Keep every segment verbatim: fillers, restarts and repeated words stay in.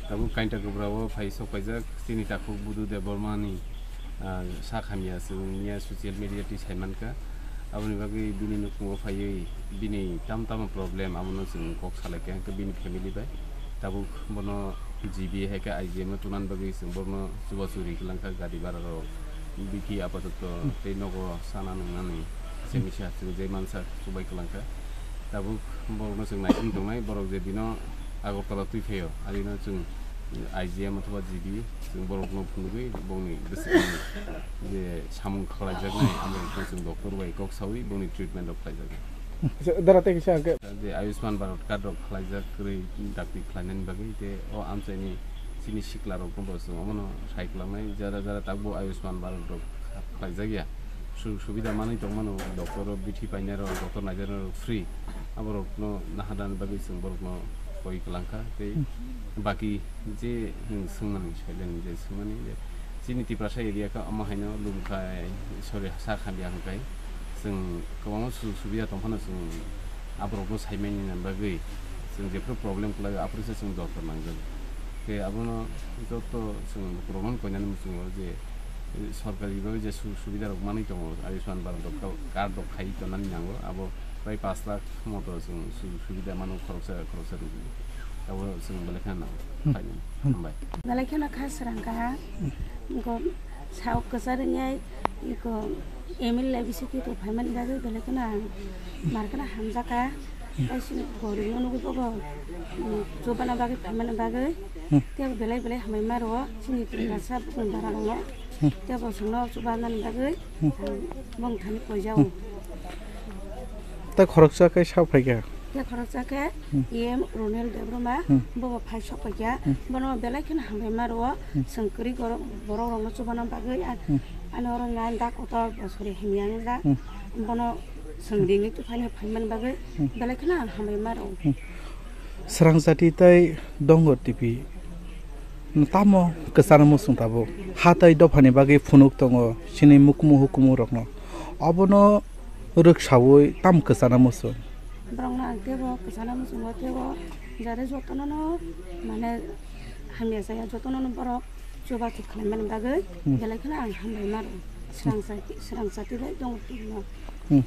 Tabuk Kainta Kubra o phai sok paijak chini takhuk Budu Debbarma ni, ah, sak hamya chwng niya social media twi sai mankha. Aboni bagwi bini nukhung o phaiwi bini tam tamo problem abono chwng kok salai kha hwnkhe bini family bai. Tabuk bono G B hai khe I G M o tunan bagwi chwng borokno chubachu ri kwlangkha gari bara rok, biki apatoto tei nogo sana nungnani se misa chwng je mansa chubai kwlangkha. Tabuk borokno chwng naising tongnai, borok je dino Agartala twi phaio, adino chwng I G M othoba G B chwng borokno phunugwi bongni bwswkni je samung khlaijaknai, amorokno chwng doctor bai kok saui bongni treatment rok khlaijaknai. Dara tei kisa hwnkhe. Je Ayushman Bharat card rok khlaijak kwrwi dakti khlainani bagwi, tei o amchaini chini sikla rokno bo chwng omono sai kwlangnai, jara jara takbo Ayushman Bharat rok khlaijakya. Sujog subida manwi tongmano, doctor o bithi painai rok, doctor nainai rok free. Aborokno naharnani bagwi chwng borokno koi kwlangkha, tei baki je, hmm, swngmani, silent je swngmani je chini Tiprasa area khe omo haino Lumkhai, sorry, sak hamya hwnkhe chwng kwbangma sujog subida tongphano chwng aborokno saimani bagwi chwng jephru problem kwlaio, aphuru se chwng joto nangjago. Tei abono joto chwng borokno koinani muchungo je sorkari bhabe je sujog subida rok manwi tongo, Ayushman Bharat rok, card rok khai tonani nango, abo prai pash lakh moto chwng sujog subida mano khoroksa khoroksa rwgwi. Abo chwng belai kheno nango. Hmm. Hambai. Belai kheno kha srang kaha. Iko sao kwchar wngnai, iko M L A bisi khe to phaimani bagwi belai kheno ang mar kheno hamjakha. Tei chini goribno nugwi bobo, um, chubana bagwi phaimani bagwi. Hmm. Tei belai belai hambai ma rwo chini Tiprasa bukung dara rokno. Hmm. Tei bo chwngno chubanani bagwi, hmm, ang bongthani koijao. Hmm. Tei khoroksa khe sao phaikha. Tei khoroksa khe, hmm, E M Ronel Debbarma, hmm, bobo phai sok paikha. Hmm. Bono belai kheno hambai ma rwo, hmm, chwng kwrwi borok, borok rokno chubana bagwi, a-, hmm, ani oro nai da kotor bosori hamya wngya. Hmm. Bono chwng ringwi tubuphaini phaimani bagwi, hmm, belai kheno ang hambai ma rwo. Hmm. Srang jati tei Dongor T V tamo kwchana muchung tabuk. Ha tei dophani bagwi phunuk tongo, chini mukumu hukumu rokno. Obono rwksaui tam kwchana muchung. Borokno ang teibo kwchana muchungo, teibo jare jotono no mane hamya saya, jotono no borok chubachu khlaimani bagwi, hmm, belai kheno ang hambai ma rwo. Srang jati, srang jati bai Dongor T V no. Hmm.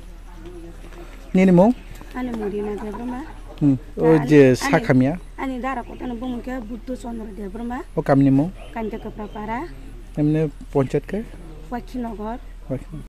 Nini mung? Ani mung Rina Debbarma. Hmm. O ani, je ani, sakhamya? Ani dara kotano bumung khe Buddho Chandra Debbarma. O kamni mung? Kanta Kapra Para. Emne ponchayat khe? Wakhinagar. Wakhinagar.